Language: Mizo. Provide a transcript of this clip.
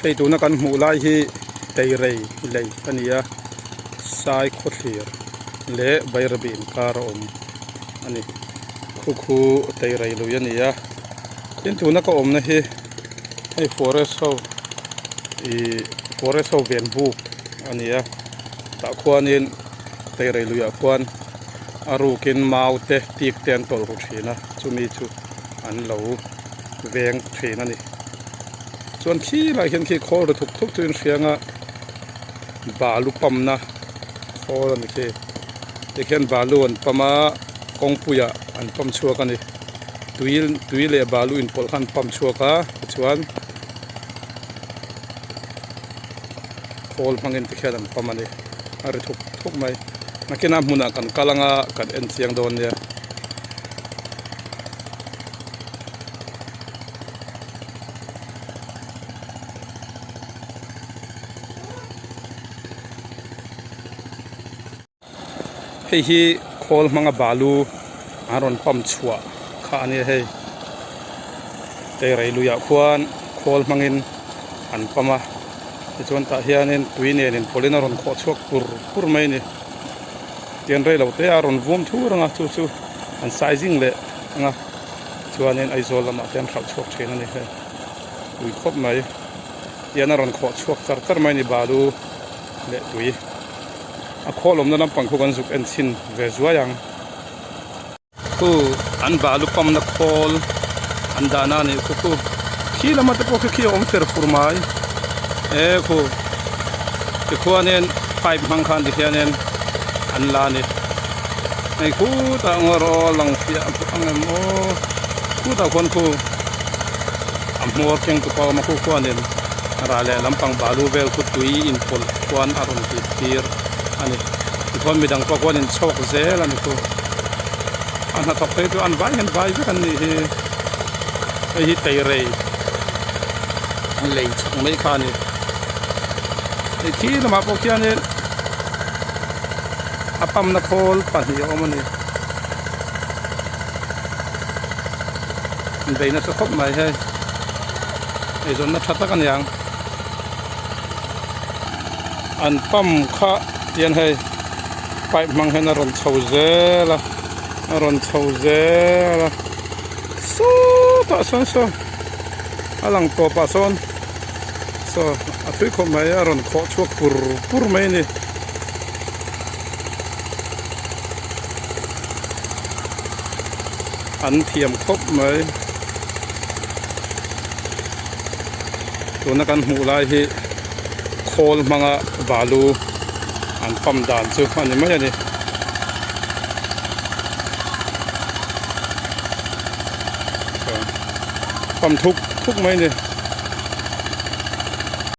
Hei tuna kan hmuh lai hi Teirei lei a ni a, Sai khawthlir leh Bairabi inkar a awm a ni. Khu khu Teirei lui a ni a, tin tuna ka awmna hi hei forest ho ih forest ho ven buk a ni a, tah khuanin Teirei luiah khuan a rukin mau te tik te an tawlh ru thin a, chumi chu an lo veng thin a ni. Chuan khi lai hian khi khawl ri thuk thuk chu in hria anga balu pump na khawl a ni khi tikhian balu an pump a kawngpuiah an pump chhuak a ni tui tui leh balu inpawlh kha an pump chhuak a tichuan khawl hmangin tikhian an pump a ni a ri thuk thuk mai nakinah hmunah kan kal anga kan en chiang dawn nia. Hei hi khawl hmanga balu an rawn pump chhuah kha a nia hei teirei luiah khuan khawl hmangin an pump a tichuan tah hianin tui nen inpawlhin a rawn khawh chhuak pur pur mai a ni tian rei lo te a rawn vum thur ang a chu chu an sizing leh ang a. Chuanin Aizawl lamah te an hralh chhuak thin a ni hei tui khawp mai tian a rawn khawh chhuak char char mai a ni balu leh tui a khawl awmna lampang khu kan zuk en chhin ve zuai ang khu an balu pump na khawl an dahna a nih khu khu khi lama te pawh khi khi a awm fer fur mai e khu tikhuanin pipe hmang khan tikhianin an la a ni. Hei khutah ngawr aw lang fiah ang em aw khutah khuan khu a hmawr keng tu pawh a awm a khu khuanin rah leh lampang balu vel khu tui inpawlh khuan a rawn tih tir a ni tichuan midang pawh khuan in chhawk zel a ni khu a hnathawk phei chu an vai hian vai vek an nih hi hei hi teirei lei chhak mai kha a ni hei khi lamah pawh khianin. A pump na khawl pahnih a awm a ni in bei nasa khawp mai hei eizawnna tha tak a ni ang an pump kha tian hei pipe hmang hian a rawn chho zel a a rawn chho zel a sawtah sawn saw a lang tawpah sawn saw a thui khawp mai a rawn khawh chhuak pur pur mai a ni. An thiam khawp mai tuna kan hmuh lai hi khawl hmanga balu an pump dan chu a ni mai a ni. Pump thuk thuk mai a ni.